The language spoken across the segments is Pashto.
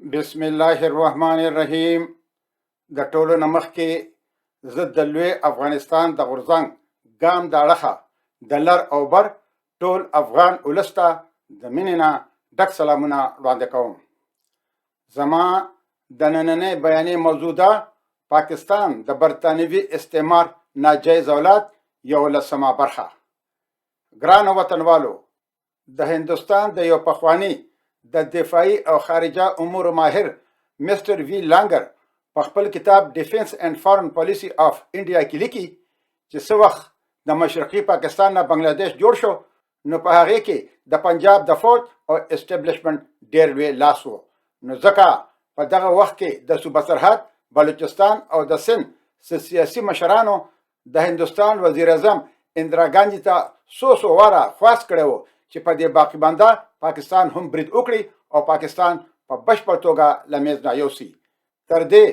بسم الله الرحمن الرحیم. د ټولو نه مخکې زه د لوی افغانستان د غورځنګ ګام د اړخه د لر او بر ټول افغان ولس ته د مینې نه ډک سلامونه وړاندې کوم. زما د نننۍ بیانې موضوع ده پاکستان د برتانوي استعمار ناجایز اولاد، 11مه برخه. ګرانو وطنوالو، د هندوستان د یو پخواني د دفاعي او خارجه امور ماهر مسټر وی لانګر په خپل کتاب ډیفنس اینډ فارن پالیسي آف انډیا کې لیکي چې څه وخت د مشرقي پاکستان نه بنگلاديش جوړ شو، نو په هغې کې د پنجاب د فوج او اسټابلیشمنټ ډېر لوی لاس و. نو ځکه په دغه وخت کې د صوبه سرحد، بلوچستان او د سند سیاسي مشرانو د هندوستان وزیر اعظم اندرا ګاندي ته څو څو واره خواست کړی و چې په دې باقي مانده پاکستان هم برید وکړي او پاکستان په بشپړ توګه له منځ نه یوسي. تر دې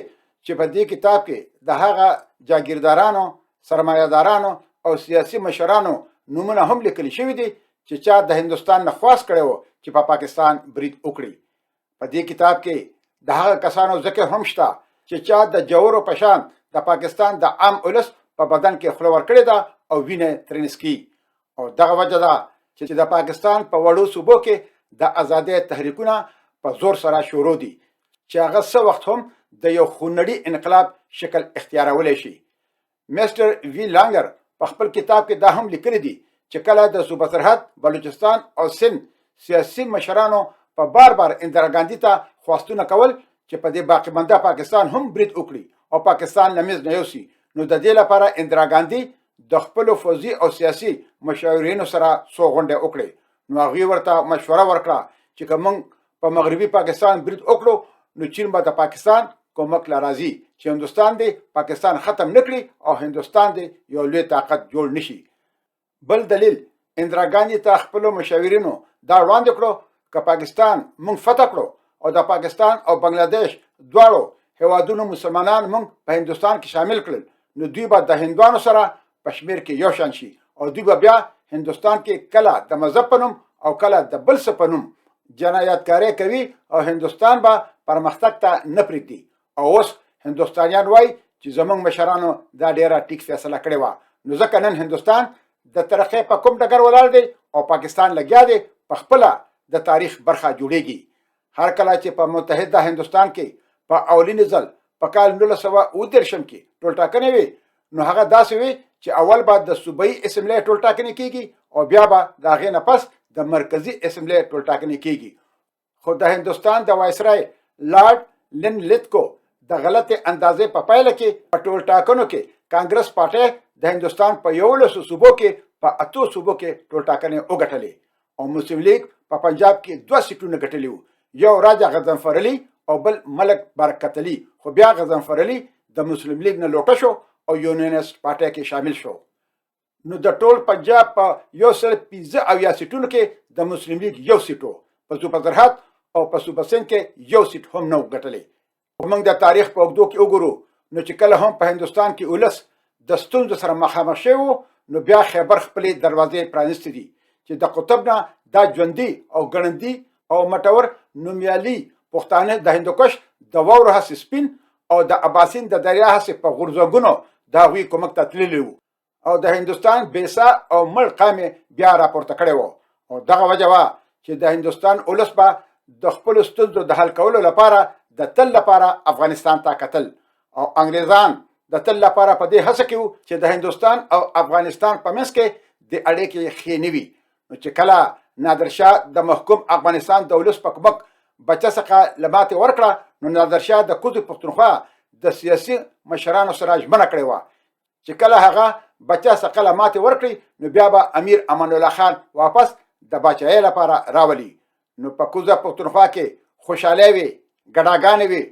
چې په دې کتاب کې د هغه جاګیردارانو، سرمایهدارانو او سیاسي مشرانو نومونه هم لیکل شوي دي چې چا د هندوستان نه خواست کړی و چې په پاکستان برید وکړي. په دې کتاب کې د هغه کسانو ذکر هم شته چې چا د جوړو په شان د پاکستان د عام ولس په بدن کې خوله ورکړې ده او وینه ترې څکي. او دغه وجه ده چې د پاکستان په وړو صوبو کې د ازادۍ تحریکونه په زور سره شروع دي چې هغه څه وخت هم د یو خونړي انقلاب شکل اختیارولی شي. مسټر وی لانګر په خپل کتاب کې دا هم لیکلي دي چې کله د صوبه سرحد، بلوچستان او سند سیاسي مشرانو په بار بار اندرا ګاندي ته خواستونه کول چې په دې باقي مانده پاکستان هم برید وکړي او پاکستان له منځ نه یوسي، نو د دې لپاره اندرا ګاندي د خپلو فوځي او سیاسي مشاورینو سره څو غونډې وکړې. نو هغوی ورته مشوره ورکړه چې که موږ په مغربي پاکستان برید وکړو، نو چین به د پاکستان کومک لا راځي چې هندوستان دې پاکستان ختم نکړي او هندوستان دې یو لوی طاقت جوړ نشي. بل دلیل اندرا ګاندي ته خپلو مشاورینو دا وړاندې کړو، که پاکستان موږ فتح کړو او د پاکستان او بنگلاديش دواړو هیوادونو مسلمانان موږ په هندوستان کې شامل کړل، نو دوی به د هندوانو سره په شمیر کې یو شان شي او دوی به بیا هندوستان کې کله د مذهب په نوم او کله د بل څه په نوم جنایتکاري کوي او هندوستان به پرمختګ ته نه پرېږدي. او اوس هندوستانیان وایي چې زمونږ مشرانو دا ډیره ټیک فیصله کړې وه. نو ځکه نن هندوستان د ترقۍ په کوم ډګر ولاړ دی او پاکستان لګیا دی په خپله د تاریخ برخه جوړیږي. هر کله چې په متحده هندوستان کې په اولین ځل په کال 1939 کې ټولټاکنې وي، نو هغه داسې وي چې اول به د صوبایي اسمبلۍ ټولټاکنې کیږي او بیا به د هغې نه پس د مرکزي اسمبلۍ ټولټاکنې کیږي. خو د هندوستان د وایسرای لارډ لین لیتکو د غلطې اندازې په پایله کې په ټولټاکنو کې کانګرس پارټۍ د هندوستان په 11 صوبو کې په 8 صوبو کې ټولټاکنې وګټلې او مسلم لیګ په پنجاب کې 2 سیټونه ګټلي وو، یو راجا غضنفر علي او بل ملک برکت علي. خو بیا غضنفر علي د مسلم لیګ نه لوټه شو او یونینسټ پارټۍ کې شامل شو. نو د ټول پنجاب په 175 سیټونو کې د مسلم لیګ یو سیټ و. په صوبه سرحد او په صوبه سند کې یو سیټ هم نه و ګټلی. موږ د تاریخ په اوږدو کې وګورو، نو چې کله هم په هندوستان کې ولس د ستونزو سره مخامخ شوی وو، نو بیا خیبر خپلې دروازې پرانیستې دي چې د قطب نه دا ژوندي او ګړندي او مټور نومیالي پښتانه د هندوکش د واورو هسې سپین او د اباسین د دریا هسې په غورځنګونو د هغوی کومک ته تللي وو او د هندوستان بیسا او مړ قام یې بیا راپورته کړی و. او دغه وجه وه چې د هندوستان ولس به د خپلو ستونزو د حل کولو لپاره د تل لپاره افغانستان ته کتل او انګریزان د تل لپاره په دې هڅه کې وو چې د هندوستان او افغانستان په منځ کې د اړیکې ښې نه وي. نو چې کله نادرشاه د محکوم افغانستان د ولس په کمک بچه څخه له ماتې ورکړه، نو نادرشاه د کوزې پښتونخوا د سیاسي مشرانو سره ژمنه کړې وه چې کله هغه بچا ثقله ماتې ورکړي، نو بیا به امیر امان الله خان واپس د باچایۍ لپاره راولي. نو په کوزه پښتونخوا کې خوشحالۍ وې، ګډاګانې وې،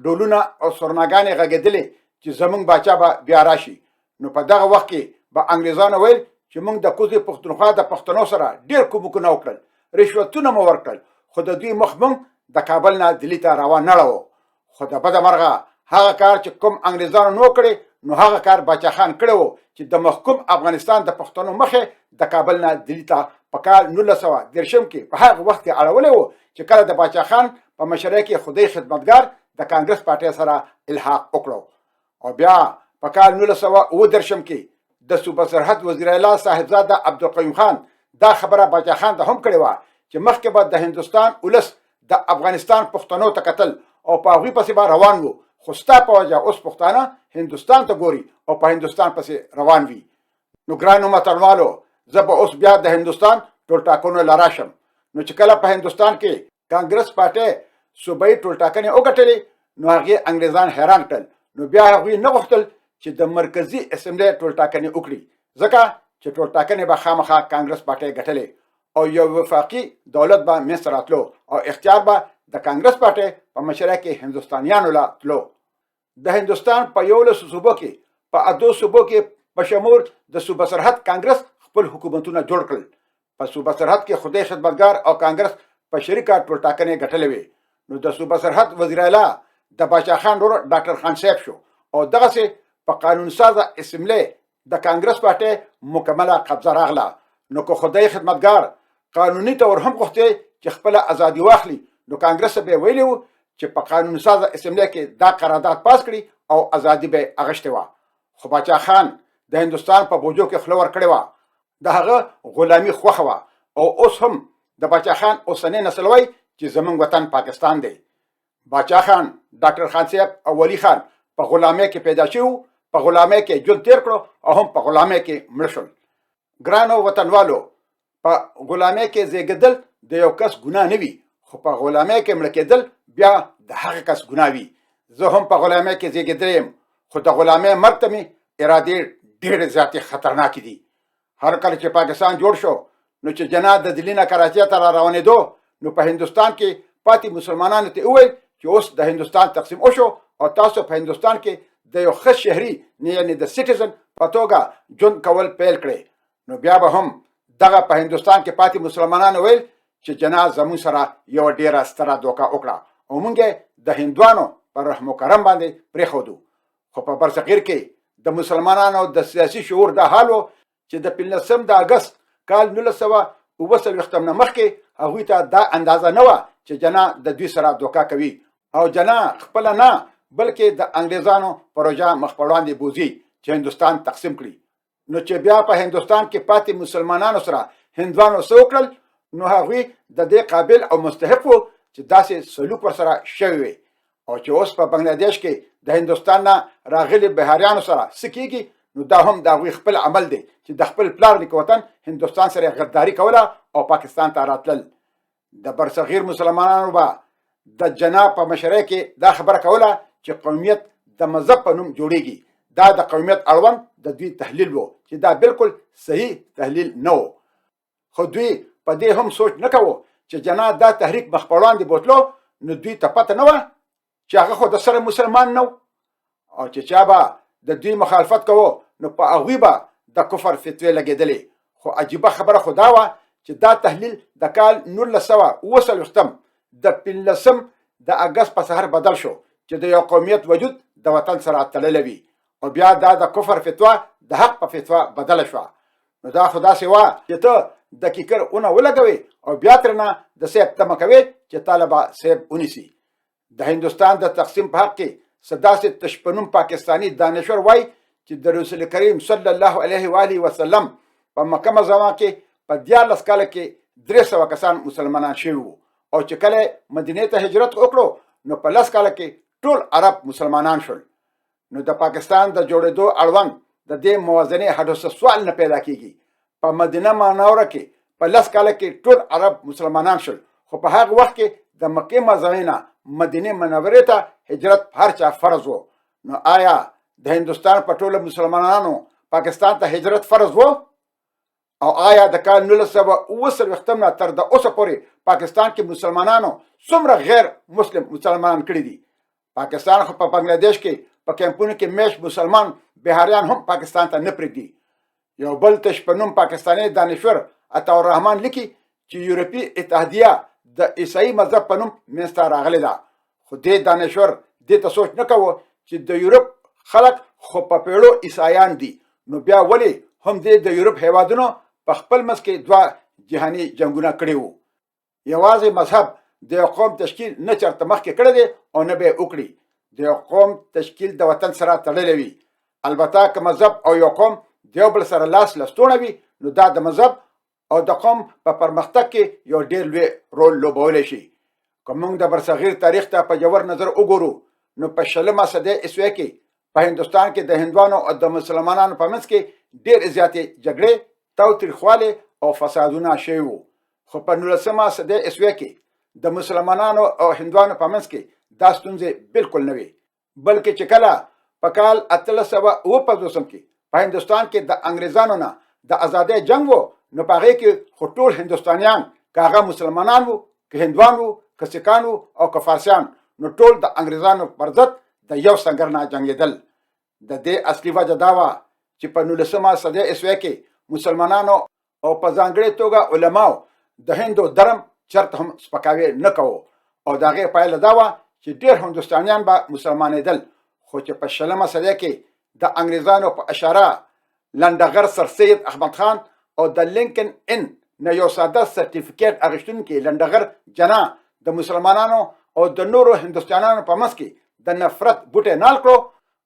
ډولونه او سرناګانې غږېدلې چې زمونږ باچا به بیا راشي. نو په دغه وخت کې به انګریزانو ویل چې موږ د کوزې پښتونخوا د پښتنو سره ډېر کومکونه وکړل، رشوتونه مو ورکړل، خو د دوی مخ موږ د کابل نه دلي ته راوه نه ړوو. خو د بده مرغه هغه کار چې کوم انګریزانو نو کړی، نو هغه کار باچا خان کړی و چې د محکوم افغانستان د پښتنو مخې د کابل نه دلی ته په کال 1930 کې په هغه وخت کې اړولی و چې کله د باچا خان په مشرۍ کې خدای خدمتګار د کانګرس پارټۍ سره الحاق وکړو. او بیا په کال 1937 کې د صوبه سرحد وزیر اعلی صاحبزاده عبدالقیوم خان دا خبره باچا خان ته هم کړې وه چې مخکې به د هندوستان ولس د افغانستان پښتنو ته کتل او په هغوی پسې به روان وو، خو ستا په وجه اوس پښتانه هندوستان ته ګوري او په هندوستان پسې روان وي. نو ګرانو متنوالو، زه به اوس بیا د هندوستان ټولټاکنو له راشم. نو چې کله په هندوستان کې کانګرس پارټۍ صوبایي ټولټاکنې وګټلې، نو هغې انګریزان حیران کړل. نو بیا هغوی نه غوښتل چې د مرکزي اسمبلۍ ټولټاکنې وکړي، ځکه چې ټولټاکنې به خامخا کانګرس پارټۍ ګټلې او یو وفاقي دولت به منځته راتلو او اختیار به د کانګرس پارټۍ په مشرۍ کې هندوستانیانو له تلو. د هندوستان په 11 صوبو کې په اتو صوبو کې په شمول د صوبه سرحد کانګرس خپل حکومتونه جوړ کړل. په صوبه سرحد کې خدای خدمتګار او کانګرس په شریکه ټولټاکنې ګټلې وې. نو د صوبه سرحد وزیر اعلی د باچا خان ورور ډاکټر خان صاحب شو او دغسې په قانون سازه اسمبلۍ د کانګرس پارټۍ مکمله قبضه راغله. نو که خدای خدمتګار قانوني طور هم غوښتي چې خپله ازادي واخلي، نو کانګرس به ویلي وو چې په قانون سازه اسمبلۍ کې دا قرارداد پاس کړي او ازادي به اغشتې وه. خو باچا خان د هندوستان په بوجو کې خوله ورکړې وه، د هغه غلامي خوښه وه او اوس هم د باچا خان اوسنی نسل وایي چې زمونږ وطن پاکستان دی. باچا خان، ډاکټر خان صاحب او ولی خان په غلامۍ کې پیدا شوي وو، په غلامۍ کې ژوند تیر کړو او هم په غلامۍ کې مړه شول. ګرانو وطنوالو، په غلامۍ کې زیږېدل د یو کس ګناه نه وي، خو په غلامۍ کې مړه کېدل بیا د هغه کس ګناه وي. زه هم په غلامۍ کې زیږېدلی یم، خو د غلامۍ مرګ ته مې ارادې ډېرې زیاتې خطرناکې دي. هر کله چې پاکستان جوړ شو، نو چې جناح د دلی نه کراچۍ ته را روانېدو، نو په هندوستان کې پاتې مسلمانانو ته وویل چې اوس د هندوستان تقسیم وشو او تاسو په هندوستان کې د یو ښه شهري یعنی د سټیزن په توګه ژوند کول پیل کړئ. نو بیا به هم دغه په هندوستان کې پاتې مسلمانانو ویل چې جناح زموږ سره یوه ډېره ستره دوکه وکړه او موږ یې د هندوانو پر رحم و کرم باندې پرېښودو. خو په برصغیر کې د مسلمانانو د سیاسي شعور دا حال و چې د 15 د اګست کال 1947 نه مخکې هغوی ته دا اندازه نه وه چې جناح د دوی سره دوکه کوي او جناح خپله نه بلکې د انګریزانو پروژه مخ په وړاندې بوځي چې هندوستان تقسیم کړي. نو چې بیا په هندوستان کې پاتې مسلمانانو سره هندوانو څه وکړل، نو هغوی د دې قابل او مستحق وو چې داسې سلوک ورسره شوی وي. او چې اوس په بنگلاديش کې د هندوستان نه راغلي بهاریانو سره څه کیږي، نو دا هم د هغوی خپل عمل دی چې د خپل پلار نیکه وطن هندوستان سره غداري کوله او پاکستان ته راتلل. د برصغیر مسلمانانو به د جناح په مشرۍ کې دا خبره کوله چې قومیت د مذهب په نوم جوړیږي. دا د قومیت اړوند د دوی تحلیل وو چې دا بالکل صحیح تحلیل نه وو. خو دوی په دې هم سوچ نه کاوه چې جناح دا تحریک مخ په وړاندې بوتلو، نو دوی ته پته نه وه چې هغه خو د سره مسلمان نه او چې چا به د دوی مخالفت کوو نو په هغوی به د کفر فتوې لګېدلې. خو عجیبه خبره خو دا وه چې دا تحلیل د کال 1947 د 15 د اګست په سحر بدل شو چې د یو قومیت وجود د وطن سره تړلی وي، او بیا دا د کفر فتوا د حق په فتوا بدله شوه. نو دا خو داسې وه چې ته د کیکر اونه ولګوې او بیا ترېنه د سیب تمه کوې چې تا له به سیب ونیسي. د هندوستان د تقسیم په حق کې څه داسې تش په نوم پاکستاني دانشور وایي چې د رسول کریم صلی الله علیه و آله وسلم په مکه معظمه کې په 13 کال کې 300 کسان مسلمانان شوي وو، او چې کله مدینې ته هجرت وکړو نو په 10 کال کې ټول عرب مسلمانان شول. نو د پاکستان د جوړېدو اړوند د دې موازنې هډو څه سوال نه پیدا کیږي. په مدینه منوره کې په 10 کال کې ټول عرب مسلمانان شول، خو په هغه وخت کې د مکې معظمې نه مدینې منورې ته هجرت هر چا فرض وو. نو آیا د هندوستان په ټولو مسلمانانو پاکستان ته هجرت فرض وو؟ او آیا د کال 1947 نه تر د اوسه پورې پاکستان کې مسلمانانو څومره غیر مسلم مسلمانان کړي دي؟ پاکستان خو په بنگلاديش کې په کمپونو کې میشت مسلمان بهاریان هم پاکستان ته نه پرېږدي. یو بل تش په نوم پاکستاني دانشور عطا الرحمن لیکي چې یورپي اتحادیه د عیسائی مذهب په نوم منځته راغلې ده، خو دې دانشور دې ته سوچ نه کاوه چې د یورپ خلک خو په پیړو عیسایان دي، نو بیا ولې هم دې د یورپ هیوادونو په خپل منځ کې دوه جهاني جنګونه کړي وو؟ یوازې مذهب د یو قوم تشکیل نه چرته مخکې کړی دی او نه به یې وکړي. د یو قوم تشکیل د وطن سره تړلی وي. البته که مذهب او یو قوم د یو بل سره لاس لستوڼه وي، نو دا د مذهب او د قوم په پرمختګ کې یو ډېر لوی رول لوبولی شي. که موږ د برصغیر تاریخ ته په ژور نظر وګورو، نو په شلمه صدۍ عیسوي کې په هندوستان کې د هندوانو او د مسلمانانو په منځ کې ډېرې زیاتې جګړې، تاوتریخوالی او فسادونه شوي وو. خو په نولسمه صدۍ عیسوي کې د مسلمانانو او هندوانو په منځ کې دا ستونزې بالکل نه وې، بلکې چې کله په کال 1857 کې په هندوستان کې د انګریزانو نه د ازادۍ جنګ وو، نو په هغې کې خو ټول هندوستانیان، که هغه مسلمانان وو، که هندوان وو، که سکان وو او که فارسیان، نو ټول د انګریزانو پر ضد د یو سنګر نه جنګېدل. د دې اصلي وجه دا وه چې په نولسمه صدۍ عیسوي کې مسلمانانو او په ځانګړې توګه علماو د هندو درم چرته هم سپکاوی نه کوو، او د هغې پایله دا وه چې ډېر هندوستانیان به مسلمانېدل. خو چې په شلمه صدۍ کې د انګریزانو په اشاره لنډغر سر سید احمد خان او د لینکن ان نه یو ساده سرټیفیکیټ اخیستونکي لنډغر جنا د مسلمانانو او د نورو هندوستانیانو په منځ کې د نفرت بوټی نال کړو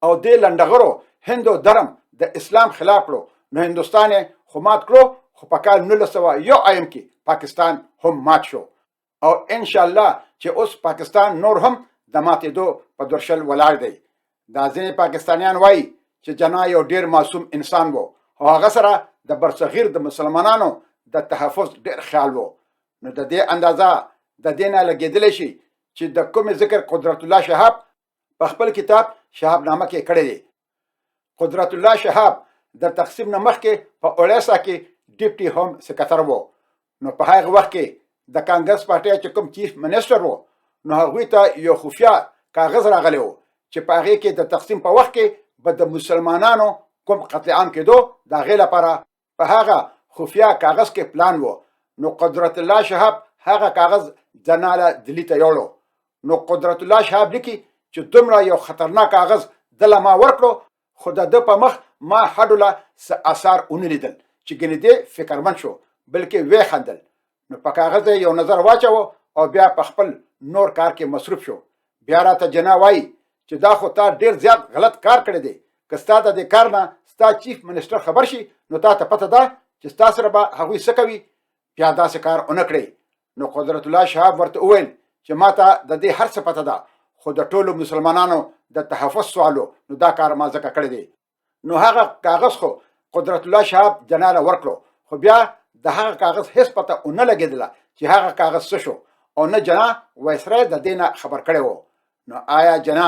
او دې لنډغرو هندو درم د اسلام خلاف کړو، نو هندوستان یې خو مات کړو، خو په کال 1901 کې پاکستان هم مات شو، او ان شاء الله چې اوس پاکستان نور هم د ماتېدو په درشل ولاړ دی. دا ځینې پاکستانیان وایي چې جنا یو ډیر معصوم انسان وو او هغه سره د برصغیر د مسلمانانو د تحفظ ډیر خیال وو. نو د دې اندازه د دې نه لګېدلی شي چې د کومې ذکر قدرت الله شهاب په خپل کتاب شهاب نامه کې کړی دی. قدرت الله شهاب د تقسیم نه مخکې په اوړیسا کې ډیپټي هوم سکرتر وو. نو په هغه وخت کې د کانګرس پارټۍ چې کوم چیف منسټر وو، نو هغوی ته یو خفیه کاغذ راغلی وو چې په هغې کې د تقسیم په وخت کې به د مسلمانانو کوم قتل عام کېدو، د هغې لپاره په هغه خفیه کاغذ کې پلان وو. نو قدرت الله شهاب هغه کاغذ جناله دلی ته یوړو. نو قدرت الله شهاب لیکي چې دومره یو خطرناک کاغذ دله ما ورکړو، خو د ده په مخ ما هډو له څه اثار ونه لیدل چې ګنې دی فکرمند شو، بلکې ویې خندل. نو په کاغذ یې یو نظر واچوه او بیا په خپل نور کار کې مصروف شو. بیا راته جنا وایي چې دا خو تا ډېر زیات غلط کار کړی دی، که ستا د دې کار نه ستا چیف منسټر خبر شي، نو تا ته پته ده چې ستا سره به هغوی څه کوي، بیا داسې کار ونه کړې. نو قدرت الله شهاب ورته وویل چې ما ته د دې هر څه پته ده، خو د ټولو مسلمانانو د تحفظ سوال و، نو دا کار ما ځکه کړی دی. نو هغه کاغذ خو قدرت الله شهاب جناله ورکړو، خو بیا د هغه کاغذ هیڅ پته ونه لګېدله چې هغه کاغذ څه شو، او نه جنا وایسرای د دې نه خبر کړی و. نو آیا جنا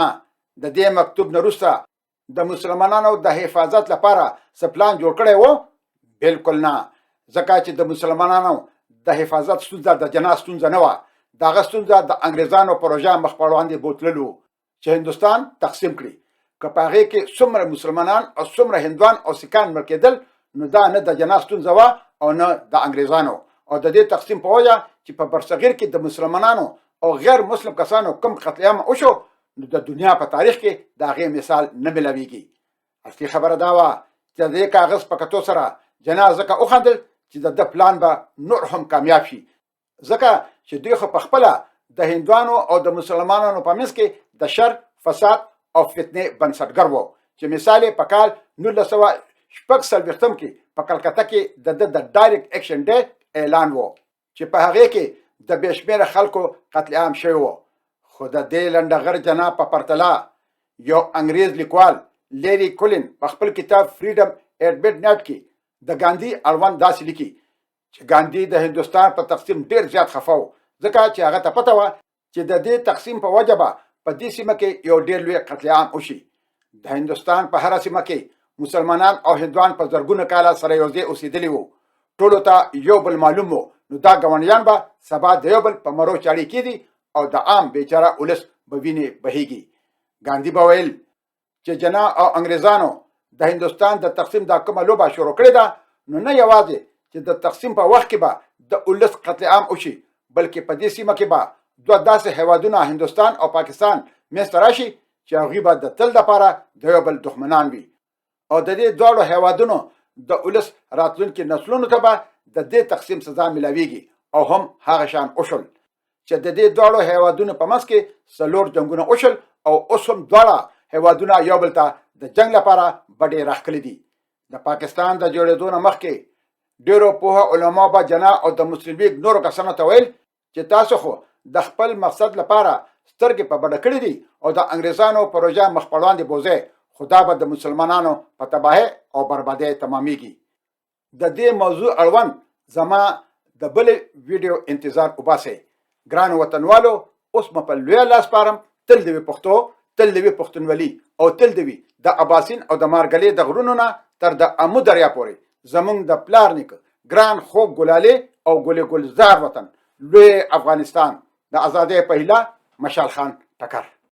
د دې مکتوب نه وروسته د مسلمانانو د حفاظت لپاره څه پلان جوړ کړی و؟ بالکل نه، ځکه چې د مسلمانانو د حفاظت ستونزه د جنا ستونزه نه وه، دغه ستونزه د انګریزانو پروژه مخ په وړاندې بوتللو چې هندوستان تقسیم کړي. که په هغې کې څومره مسلمانان او څومره هندوان او سکان مړ کېدل، نو دا نه د جنا ستونزه وه او نه د انګریزانو. او د دې تقسیم په وجه چې په برصغیر کې د مسلمانانو او غیر مسلم کسانو کوم قتل عام وشو، نو د دنیا په تاریخ کې د هغې مثال نه ملاویږي. اصلي خبره دا وه چې د دې کاغذ په کتو سره جنا ځکه وخندل چې د ده پلان به نور هم کامیاب شي، ځکه چې دوی خو په خپله د هندوانو او د مسلمانانو په منځ کې د شر، فساد او فتنې بنسټګر وو، چې مثال یې په کال 1946 کې په کلکته کې د ده د ډایرکټ اکشن ډے اعلان وو چې په هغې کې د بې شمېره خلکو قتل عام شوی وو. خو د دې لنډغر جناب په پرتله یو انګریز لیکوال لیری کولین په خپل کتاب فریډم ایټ میډ نایټ کې د ګاندي اړوند داسې لیکي چې ګاندي د هندوستان په تقسیم ډیر زیات خفه و، ځکه چې هغه ته پته وه چې د دې تقسیم په وجه به په دې سیمه کې یو ډیر لوی قتل عام وشي. د هندوستان په هره سیمه کې مسلمانان او هندوان په زرګونو کاله سره یو ځای اوسېدلي وو، ټولو ته یو بل معلوم وو، نو دا ګاونډیان به سبا د یو بل په مرو چاړې کېدي او د عام بیچاره ولس به وینې بهیږي. ګاندي به ویل چې جنا او انګریزانو د هندوستان د تقسیم دا کومه لوبه شروع کړې ده، نو نه یوازې چې د تقسیم په وخت کې به د ولس قتل عام وشي، بلکې په دې سیمه کې به دوه داسې هیوادونه هندوستان او پاکستان منځته راشي چې هغوی به د تل لپاره د یو بل دښمنان وي، او د دې دواړو هیوادونو د ولس راتلونکي نسلونو ته به د دې تقسیم سزا ملاویږي. او هم هغه شان وشول چې د دې دواړو هیوادونو په منځ کې څلور جنګونه وشول او اوس هم دواړه هیوادونه یو بل ته د جنګ لپاره بډې راښکلي دي. د پاکستان د جوړېدو نه مخکې ډېرو پوه علماو به جناح او د مسلم لیګ نورو کسانو ته ویل چې تاسو خو د خپل مقصد لپاره سترګې په بډه کړې دي او د انګریزانو پروژه مخ په وړاندې بوځئ، خو دا به د مسلمانانو په تباهۍ او بربادۍ تمامیږي. د دې موضوع اړوند زما د بلې ویډیو انتظار وباسئ. ګرانو وطنوالو، اوس مو په لوی الله سپارم. تل دې وي پښتو، تل دې وي پښتونولي او تل دې وي د اباسین او د مارګلې د غرونو نه تر د امو دریا پورې زمونږ د پلار نیکه ګران خوږ ګلالې او ګل ګلزار وطن لوی افغانستان. د ازادۍ په هیله، مشال خان ټکر.